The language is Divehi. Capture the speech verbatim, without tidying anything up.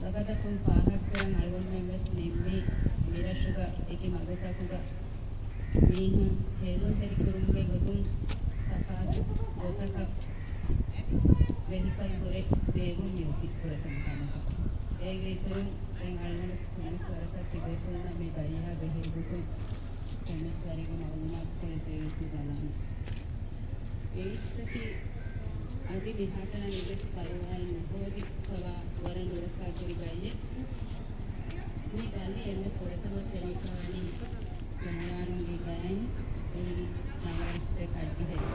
ވަގުތަކުން ފާހަގަކުރަން އަޅުގަނޑުމެން ވެސް ނިންމީ މިރަށުގަ އެކި މަގުތަކުގަ މީހުން ހޭލުންތެރިކުރުމުގެ ގޮތުން ތަފާތު ގޮތަކަށް ވެހިފައި ހުރެ ބޭގުން މި އޮތީ ފުރަތަމަ ކަމަކަށް. އޭގެ އިތުރުން ދެން އަޅުގަނޑު ކޮންމެސް ވަރަކަށް ތިބޭފުޅުންނަށް މި ބައިހާ ބެހޭ ގޮތުން ކޮންމެސް ވަރެއްގެ މައުލޫމާތުކޮޅެއް ދޭއްވެތި ބަލާނަން. އެއިޑްސްއަކީ އަދި މިހާތަނަށް އެއްވެސް ފަރުވާއެއް ނުހޯދިފަވާ ވަރަށް ނުރައްކާތެރި ބައްޔެއް. މި ބަލި އެންމެ ފުރަތަމަ ފެނިފަވަނީ ޖަނަވާރުންގެ ގައިން އެހެން ނަވާރަސްތެ ކައްޑިހެއް.